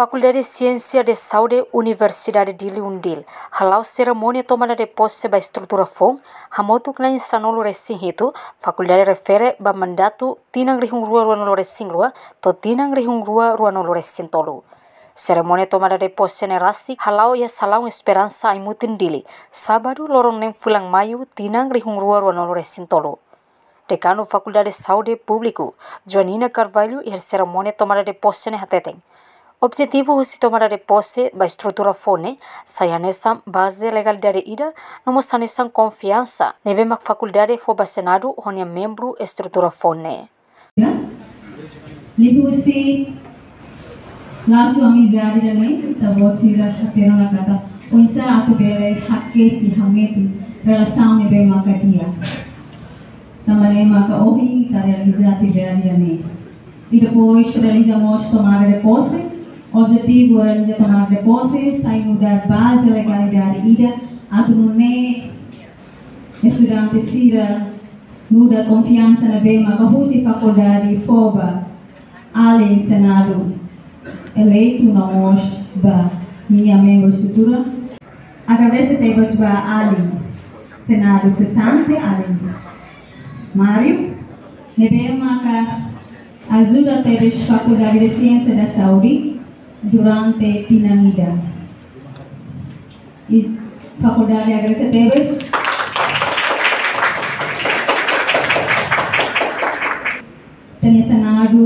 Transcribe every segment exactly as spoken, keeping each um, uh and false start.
Fakuldade Siénsia de Saúde Universidade Dili, UNDIL, hala'o serimónia tomada de pose ba estrutura foun, hamutuk na'in sanulu-resin-hitu fakuldade refere ba mandatu tinan rihun rua ruanulu-resin-rua to'o tinan rihun rua ruanulu-resin-tolu. Serimónia tomada de pose ne'e rasik hala'o iha Salaun Esperansa, Aimutin, Dili, sábadu, loron neen fulan Maiu, tinan rihun rua ruanulu-resin-tolu. Dekanu Fakuldade Saúde Públiku, Joanina Carvalho, iha serimónia tomada de pose ne'e hateten, objetivu husi tomada de pose ba estrutura foun ne'e sai hanesan baze legalidade ida, no mós hanesan konfiansa ne'ebé mak fakuldade fó ba Senadu ho nia membru estrutura foun ne'e. Liuhusi lasu amizade ida-ne'e, ita-boot sira hatene ona katak oinsá atu bele hakesi, hametin relasaun ne'ebé maka di'ak. Tanba ne'e maka ohin ita realiza atividade ida-ne'e. I depois realiza mós tomada de pose. Objetivu realiza tomada de pose sai nu'udar baze legalidade ida atu nune'e estudante sira nu'udar konfiansa ne'ebé maka husi fakuldade fó ba alin Senadu eleitu no mós ba ninia membru estrutura. Agradese tebes ba alin Senadu sesante, alin Mário, ne'ebé maka ajuda tebes Fakuldade de Siénsia da Saúde durante tinan ida. I fakuldade agradese tebes. Ita-nia Senadu,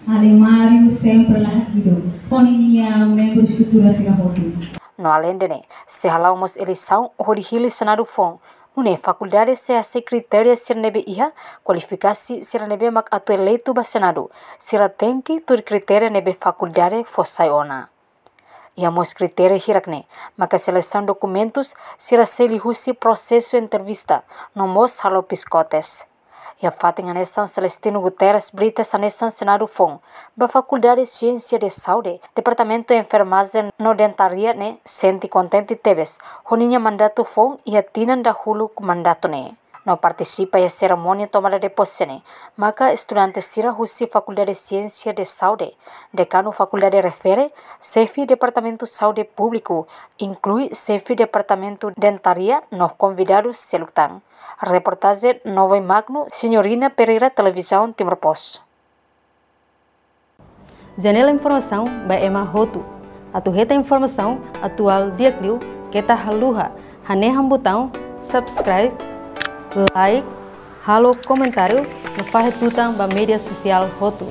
alin Mário, sempre la hakidu ho ninia membru estrutura sira hotu. No aleinde ne'e, sei hala'o mós eleisaun hodi hili Senadu foun, nune'e fakuldade sei hasai kritéria sira ne'ebé iha, kualifikasaun sira ne'ebé mak atu eleitu ba Senadu, sira tenke tuir kritéria ne'ebé fakuldade fó sai ona. Iha mós kritéria hirak-ne'e, maka selesaun dokumentus sira sei liuhusi prosesu entrevista, no mós halo psikotes. Iha fatin hanesan, Celestino Guterres Brites, hanesan Senadu foun ba Fakuldade Siénsia de Saúde, Departamentu Enfermajen no Dentaria ne'e sente kontente tebes ho ninia mandatu foun iha tinan dahuluk mandatu ne'e. No partisipa iha serimónia tomada de pose ne'e maka estudante sira husi Fakuldade Siénsia de Saúde, dekanu fakuldade refere, xefe Departamentu Saúde Públiku, inklui xefe Departamentu Dentaria no konvidadu seluk tan. Reportajen Novo e Magno, Senhorina Pereira, Televizaun Timor Post. Janela informasaun ba ema hotu. Atu hetan informasaun atuál di'ak liu, keta haluha hanehan butaun subscribe, like, halo komentáriu no fahe tutan ba média sosiál hotu.